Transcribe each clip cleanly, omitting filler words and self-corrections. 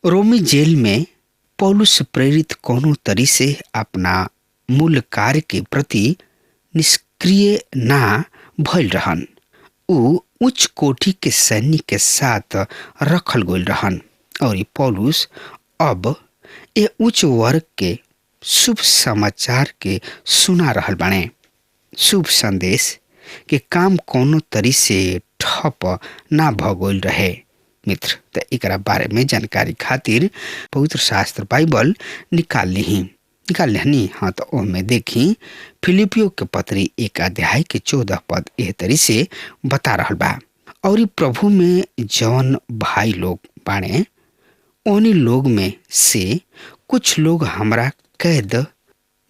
रोमी जेल में पौलुस प्रेरित कोनो तरी से अपना मूल कार्य के प्रति निष्क्रिय ना भइल रहन। ऊ उच्च कोटि के सैनिक के साथ रखल गइल रहन और पौलुस अब ए उच्च वर्ग के शुभ समाचार के सुना रहल बाणे। शुभ संदेश के काम कोनो तरी से ठप ना भ गइल रहे। मित्र, त एकरा बारे में जानकारी खातिर पवित्र शास्त्र बाइबल निकाल लिही, निकाल लेहनी। हाँ, तो ओमे देखी फिलिपियो के पत्री 1 अध्याय के 14 पद एह तरी से बता रहल बा। और प्रभु में जौन भाई लोग बाणे ओनी लोग में से कुछ लोग हमरा कैद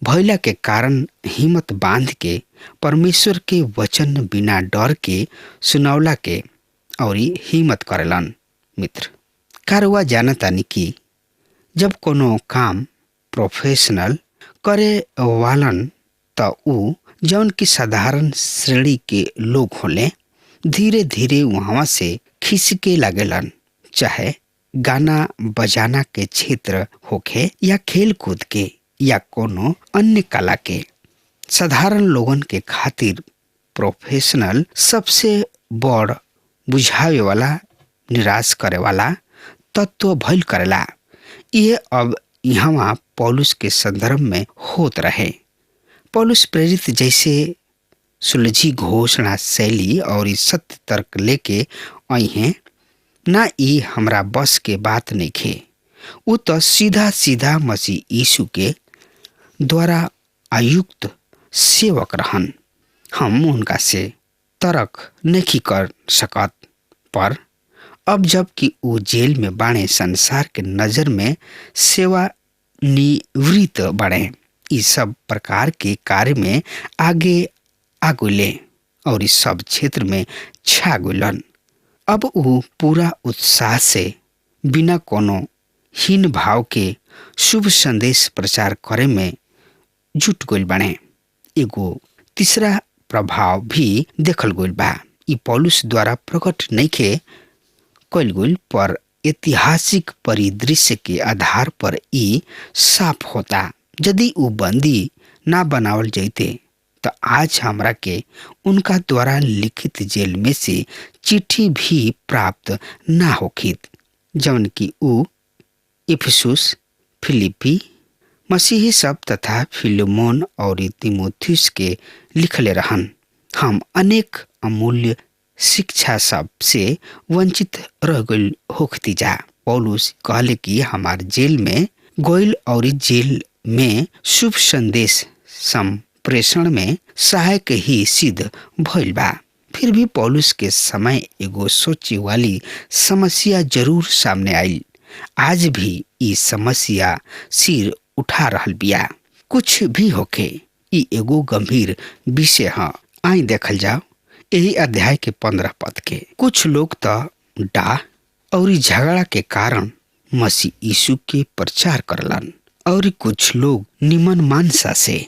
भइला के कारण हिम्मत बांध के परमेश्वर के वचन बिना डर के सुनावला के और हिम्मत करेलन। मित्र, कारुआ जानतानी कि जब कोनो काम प्रोफेशनल करे वालन त ऊ जौन की साधारण श्रेणी के लोग होले धीरे धीरे वहाँ से खिसके लागेलन, चाहे गाना बजाना के क्षेत्र होखे या खेल कूद के या कोनो अन्य कला के। साधारण लोगन के खातिर प्रोफेशनल सबसे बड़ बुझावे वाला, निराश करे वाला तत्व भइल करेला। ये अब यहाँ पौलुस के संदर्भ में होत रहे। पौलुस प्रेरित जैसे सुलझी घोषणा शैली और सत्य तर्क लेके आई हैं ना, ई हमरा बस के बात नहीं खे। उ तो सीधा सीधा मसीह यीशु के द्वारा आयुक्त सेवक रहन। हम उनका से तर्क नहीं कर सकत, पर अब जब कि वो जेल में बाणे संसार के नज़र में सेवा निवृत्त बाणे, इस सब प्रकार के कार्य में आगे आगुले और इस सब क्षेत्र में छा गुलन। अब वो पूरा उत्साह से बिना कोनो हीन भाव के शुभ संदेश प्रचार करे में जुट गइल बाणे। एगो तीसरा प्रभाव भी देखल गइल बा। ई पौलुस द्वारा प्रकट नइखे कइल गइल, पर ऐतिहासिक परिदृश्य के आधार पर ई साफ होता। यदि ऊ बंदी ना बनावल जैते तो आज हमरा के उनका द्वारा लिखित जेल में से चिट्ठी भी प्राप्त ना होखित, जौन कि ऊ इफिसुस, फिलिपी, मसीही सब तथा फिलोमोन और तिमोथियस के लिखले रहन। हम अनेक अमूल्य शिक्षा सब से वंचित रह गइल होखती जा। पौलुस कहले कि हमार जेल में गोइल और जेल में शुभ संदेश संप्रेषण में सहायक ही सिद्ध भइल बा। फिर भी पौलुस के समय एगो सोचे वाली समस्या जरूर सामने आई। आज भी ई समस्या सिर उठा रहल बिया। कुछ भी होखे, ई एगो गंभीर विषय है। आई देखल जाओ यही अध्याय के 15 पद के। कुछ लोग तो डाह और झगड़ा के कारण मसीह यीशु के प्रचार करलन और कुछ लोग निमन मानसा से।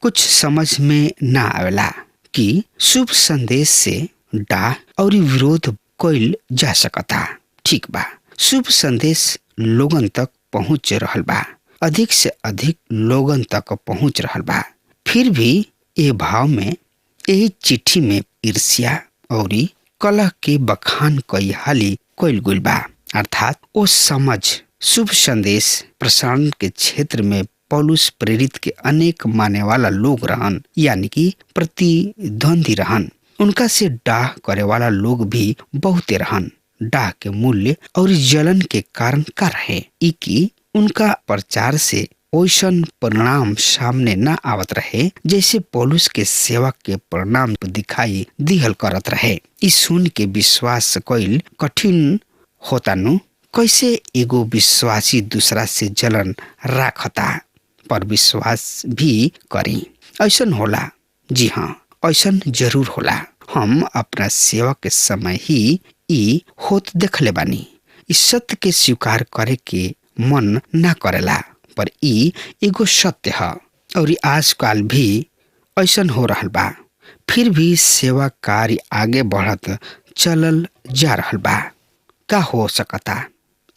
कुछ समझ में ना आवेला कि शुभ संदेश से डाह और विरोध कइल जा सकता। ठीक बा, शुभ संदेश लोगन तक पहुंच रहल बा, अधिक से अधिक लोगन तक पहुंच रहल बा। फिर भी ये भाव में यही चिट्ठी में ईर्ष्या और कलह के बखान कई हाली कइल गइल बा। अर्थात वो समझ शुभ संदेश प्रसारण के क्षेत्र में पौलुस प्रेरित के अनेक माने वाला लोग रहन, यानी कि प्रतिद्वंदी रहन। उनका से डाह करे वाला लोग भी बहुते रहन। डाह के मूल्य और जलन के कारण का रहे ई कि उनका प्रचार से ओइसन परिणाम सामने न आवत रहे जैसे पौलुस के सेवा के परिणाम दिखाई दिहल करत रहे। ई सुन के विश्वास कइल कठिन होता नु, कैसे एगो विश्वासी दूसरा से जलन राखता पर विश्वास भी करी। ऐसन होला, जी हाँ, ऐसन जरूर होला। हम अपना सेवा के समय ही ई होत देखले बानी। ई सत्य के स्वीकार करे के मन ना करेला, पर ई एगो सत्य है और आजकल भी ऐसन हो रहल बा। फिर भी सेवा कार्य आगे बढ़त चलल जा रहल बा। का हो सकता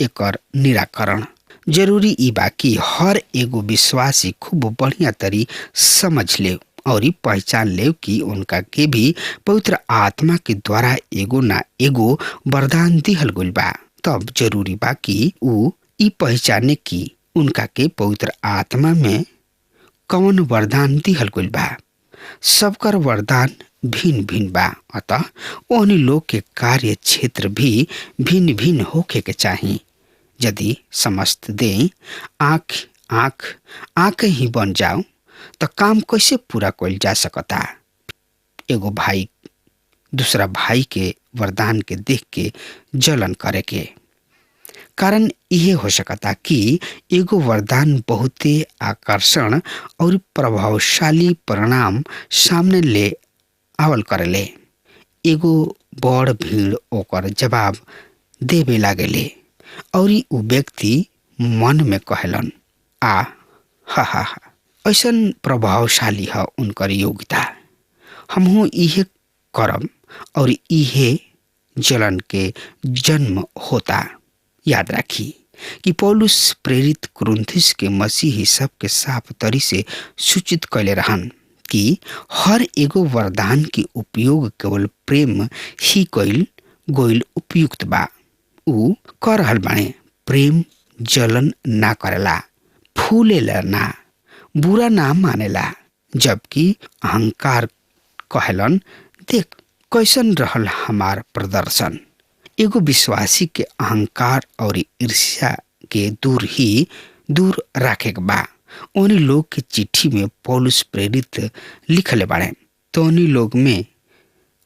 एकर निराकरण जरूरी ई बा कि हर एगो विश्वासी खूब बढ़िया तरी समझ ले और पहचान ले कि उनका के भी पवित्र आत्मा के द्वारा एगो ना एगो वरदान दिहल गइल बा। तब जरूरी बा कि ऊ ई पहचाने कि उनका के पवित्र आत्मा में कौन वरदान दिहल गइल बा। सबकर वरदान भिन्न भिन्न बा, अतः ओहनी लोग के कार्य क्षेत्र भी भिन्न भिन्न होखे के चाही। यदि समस्त दे आँख आँख आँख ही बन जाओ तो काम कैसे पूरा कइल जा सकता। एगो भाई दूसरा भाई के वरदान के देख के जलन करे के कारण यह हो सकता कि एगो वरदान बहुते आकर्षण और प्रभावशाली परिणाम सामने ले आवल करेले। एगो बड़ भीड़ ओकर जवाब देवे लागेले और उ व्यक्ति मन में कहलन आ हा हा हा, ऐसन प्रभावशाली है उनकर योग्यता, हमहू इहे करब और इहे जलन के जन्म होता। याद राखी कि पौलुस प्रेरित कुरिन्थिस के मसीही सबके साफ तरी से सूचित कैले रहन कि हर एगो वरदान के उपयोग केवल प्रेम ही कैल गोइल उपयुक्त बा। ऊ कर रहल बाणे प्रेम जलन ना करेला, फूलेला ना, बुरा ना मानेला, जबकि अहंकार कहलन देख कैसन रहल हमार प्रदर्शन। एगो विश्वासी के अहंकार और ईर्ष्या के दूर ही दूर राखे के बा। ओनी लोग के चिट्ठी में पौलुस प्रेरित लिखले बाड़े, तोहनी लोग में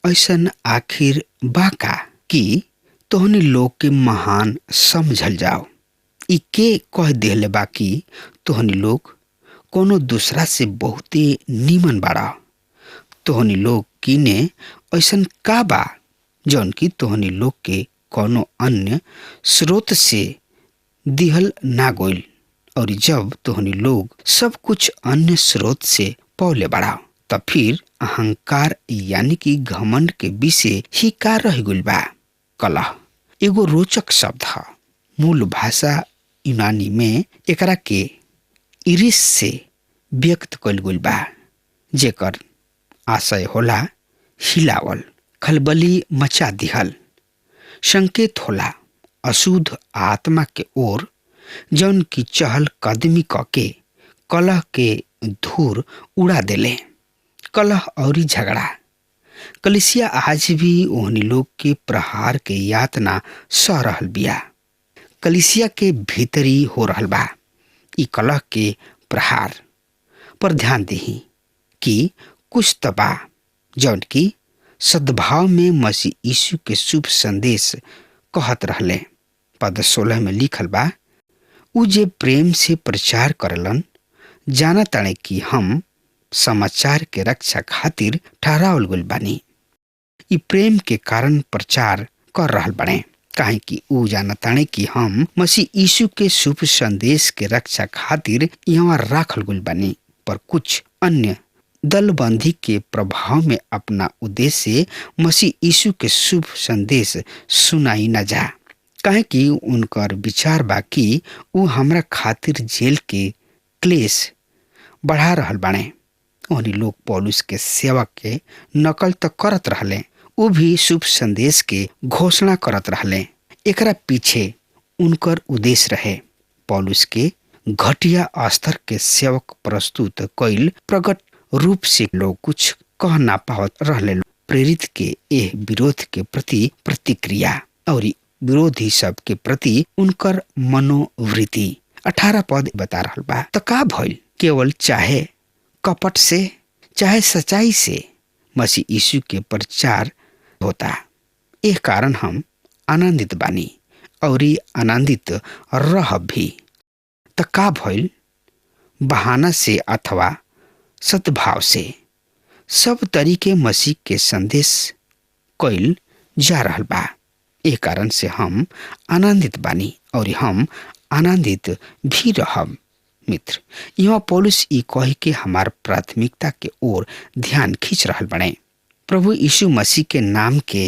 ऐसन आखिर बा का कि तोहनी लोग के महान समझल जाओ। ई के कह देले बा कि तोहनी लोग कोनो दूसरा से बहुते नीमन बाड़ा। तोहनी लोग किने ऐसन का बा जौन की तोहनी लोग के कोनो अन्य स्रोत से दिहल ना गोइल, और जब तोहनी लोग सब कुछ अन्य स्रोत से पौले बाड़ा तब फिर अहंकार यानी कि घमंड के विषय ही का रह गइल बा। कलह एगो रोचक शब्द है। मूल भाषा यूनानी में एकरा के इरिस से व्यक्त कइल गइल बा, जेकर आशय होला हिलावल, खलबली मचा दिहल। संकेत होला अशुद्ध आत्मा के ओर जौन की चहल कदमी क के कलह के धूर उड़ा देले। कलह और झगड़ा कलिसिया आज भी ओहनी लोग के प्रहार के यातना सह रहल बिया। कलिसिया के भीतरी हो रहल बा ई कलह के प्रहार पर ध्यान देही कि कुछ तबा जौन की सद्भाव में मसीह यीशु के शुभ संदेश कहत रहले। पद 16 में लिखल बा, उ जे प्रेम से प्रचार करलन जाना ताने कि हम समाचार के रक्षा खातिर ठहरावल गइल बानी। ई प्रेम के कारण प्रचार कर रहल बने, काहे कि उ जाना ताने कि हम मसीह यीशु के शुभ संदेश के रक्षा खातिर यहाँ राखल गइल बानी। पर कुछ अन्य दलबंदी के प्रभाव में अपना उद्देश्य मसीह यीशु के शुभ संदेश सुनाई न जा, काहे कि उनकर विचार बा कि उ हमरा खातिर जेल के क्लेश बढ़ा रहल बाणे। ओहनी लोग पौलुस के सेवा के नकल तो करत रहले, उ भी शुभ संदेश के घोषणा करत रहले। एकरा पीछे उनकर उद्देश्य रहे पौलुस के घटिया स्तर के सेवक प्रस्तुत कइल प्रकट रूप से लोग कुछ कह ना पावत रहले। प्रेरित के एह विरोध के प्रति प्रतिक्रिया और विरोधी सब के प्रति उनकर मनोवृत्ति 18 पद बता रहल बा। त का भइल? केवल चाहे कपट से चाहे सच्चाई से मसीह यीशु के प्रचार होता। एह कारण हम आनंदित बानी और आनंदित रह भी। त का भइल? बहाना से अथवा सद्भाव से सब तरीके मसीह के संदेश कइल जा रहल बा। एह कारण से हम आनंदित बानी और हम आनंदित भी रहब। मित्र, यहाँ पौलुस ई कह के हमार प्राथमिकता के ओर ध्यान खींच रहल बने। प्रभु यीशु मसीह के नाम के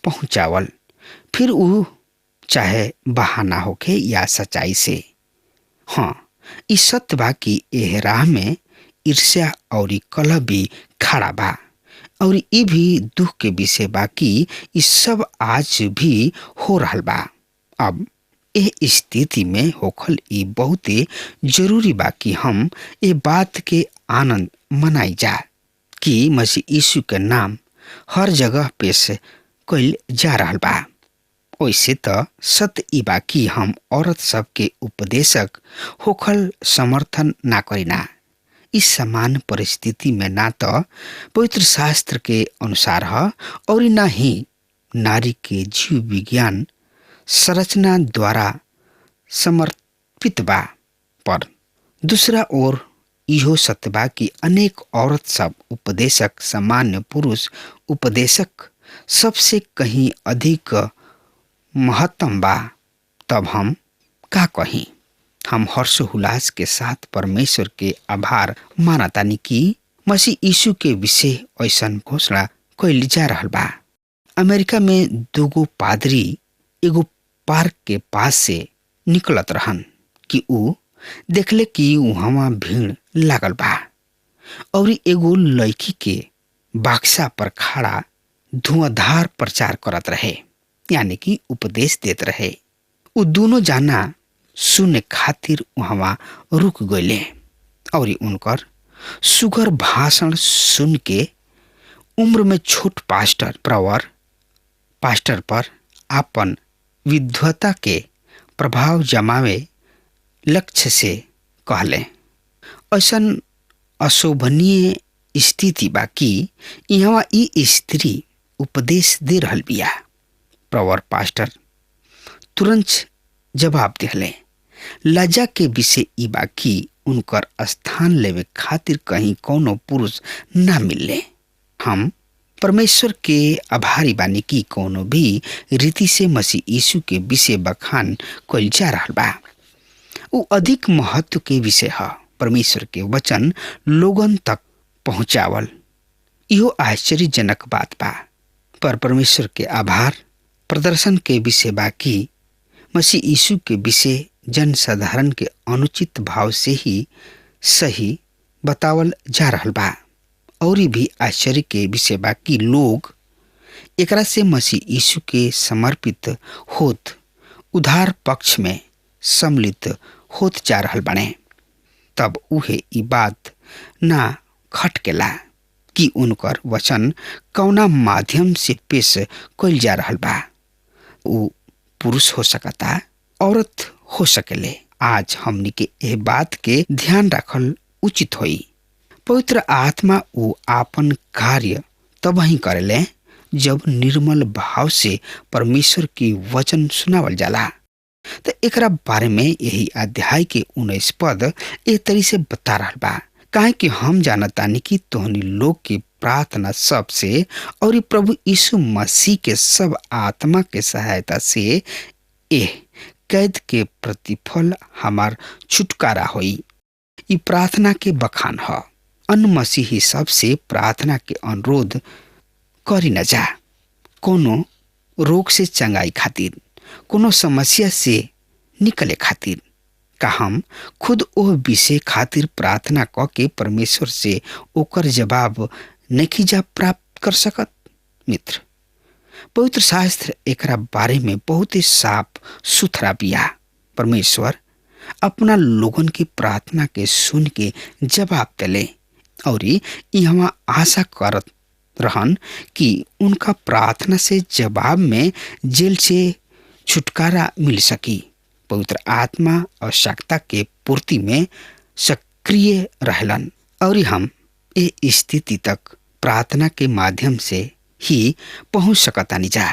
पहुँचावल, फिर उ चाहे बहाना होखे या सच्चाई से। हाँ, ई सत्य बा कि एह राह में ईर्ष्या और कलह भी खड़ा बा और ई भी दुख के विषय बा कि ई सब आज भी हो रहल बा। अब एह स्थिति में होखल ई बहुते जरूरी बा कि हम ए बात के आनंद मनाई जा कि मसीह यीशु के नाम हर जगह पेश कइल जा रहल बा। ओइसे त सत्य ई बा कि हम औरत सबके उपदेशक होखल समर्थन ना करीना। इस समान परिस्थिति में ना त पवित्र शास्त्र के अनुसार ह और ना ही नारी के जीव विज्ञान संरचना द्वारा समर्पित बा। पर दूसरा ओर इहो सत्य बा कि अनेक औरत सब उपदेशक सामान्य पुरुष उपदेशक सबसे कहीं अधिक महत्तम बा। तब हम का कही? हम हर्षोल्लास के साथ परमेश्वर के आभार मानतानी कि मसीह यीशु के विषय ऐसन घोषणा कइल जा रहल बा। अमेरिका में दूगो पादरी एगो पार्क के पास से निकलत रहन कि ऊ देखले कि वहां भीड़ लागल बा और एगो लड़की के बाक्सा पर खड़ा धुआंधार प्रचार करत रहे, यानी कि उपदेश देत रहे। उ दोनों जाना सुने खातिर वहां रुक गए और उनकर सुगर भाषण सुन के उम्र में छोट पास्टर प्रवर पास्टर पर आपन विद्वता के प्रभाव जमावे लक्ष्य से कहले, ऐसन अशोभनीय स्थिति बा कि यहाँ ई स्त्री उपदेश दे रहल बिया। प्रवर पास्टर तुरंत जवाब दिहले, लज्जा के विषय ई बा कि उनकर स्थान लेवे खातिर कहीं कोनो पुरुष ना मिलले। हम परमेश्वर के आभारी बानी कि कोनो भी रीति से मसीह यीशु के विषय बखान कइल जा रहल बा। उ अधिक महत्व के विषय है। परमेश्वर के वचन लोगन तक पहुंचावल इहो आश्चर्यजनक बात बा। पर परमेश्वर के आभार प्रदर्शन के विषय बा कि मसीह यीशु के विषय जनसाधारण के अनुचित भाव से ही सही बतावल जा रहल बा। और भी आश्चर्य के विषय बा कि लोग एकरा से मसीह यीशु के समर्पित होत उधार पक्ष में सम्मिलित होत जा रहल बने। तब उहे ई बात ना खटकेला कि उनकर वचन कौना माध्यम से पेश कइल जा रहल बा। उ पुरुष हो सकता, औरत हो सकेले। आज हमनी के एह बात के ध्यान रखल उचित होई। पवित्र आत्मा उ आपन कार्य तब ही करेले जब निर्मल भाव से परमेश्वर के वचन सुनावल जाला। तो एकरा बारे में यही अध्याय के 19 पद एक तरी से बता रहल बा, काहे कि हम जानतानी कि तोहनी लोग के प्रार्थना सबसे और प्रभु यीशु मसीह के सब आत्मा के सहायता से एह कैद के प्रतिफल हमार छुटकारा होई। ई प्रार्थना के बखान ह। अन्य मसीही सबसे प्रार्थना के अनुरोध करी न जा। कोनो रोग से चंगाई खातिर, कोनो समस्या से निकले खातिर का हम खुद ओह विषय खातिर प्रार्थना क के परमेश्वर से ओकर जवाब नहीं जा प्राप्त कर सकत? मित्र, पवित्र शास्त्र एकरा बारे में बहुत ही साफ सुथरा बिया। परमेश्वर अपना लोगन की प्रार्थना के सुन के जवाब दिले और यहाँ आशा करत रहन कि उनका प्रार्थना से जवाब में जेल से छुटकारा मिल सकी। पवित्र आत्मा आवश्यकता के पूर्ति में सक्रिय रहलन और हम ये स्थिति तक प्रार्थना के माध्यम से ही पहुंच सकतानी जा।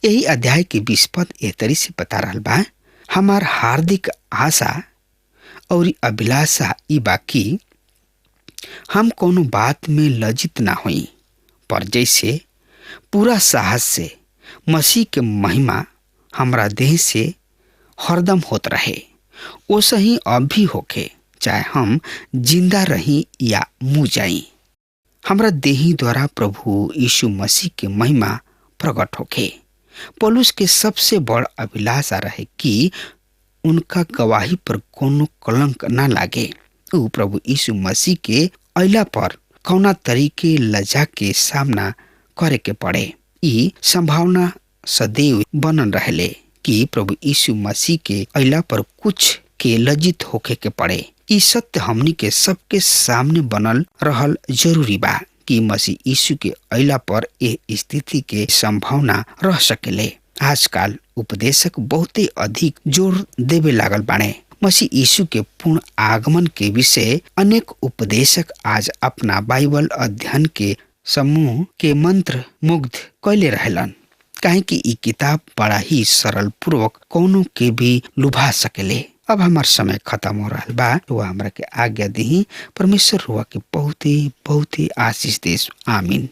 यही अध्याय के 20 पद एह तरी से बता रहल बा, हमार हार्दिक आशा और अभिलाषा ई बा कि हम कोनो बात में लज्जित ना होई, पर जैसे पूरा साहस से मसीह के महिमा हमरा देह से हरदम होत रहे, ओसे ही अब भी होखे, चाहे हम जिंदा रही या मुँह जाई। हमरा देही द्वारा प्रभु यीशु मसीह के महिमा प्रकट होखे। पौलुस के सबसे बड़ अभिलाषा रहे कि उनका गवाही पर कोनो कलंक ना लागे। ऊ प्रभु यीशु मसीह के अइला पर कौना तरीके लजा के सामना करे के पड़े, ई संभावना सदैव बनल रहले कि प्रभु यीशु मसीह के अइला पर कुछ के लज्जित होखे के पड़े। ई सत्य हमनी के सबके सामने बनल रहल जरूरी बा कि मसीह यीशु के अइला पर एह स्थिति के संभावना रह सकेले। आजकल उपदेशक बहुते अधिक जोर देवे लागल बाणे। मसीह यीशु के पूर्ण आगमन के विषय अनेक उपदेशक आज अपना बाइबल अध्ययन के समूह के मंत्र मुग्ध कैले रहलन, काहे कि ई किताब बड़ा ही सरल पूर्वक कोनो के भी लुभा सकेले। अब हमार समय खत्म हो रहा बा। रुआ हमरा के आज्ञा दही। परमेश्वर रुआ के बहुते बहुते आशीष देश। आमीन।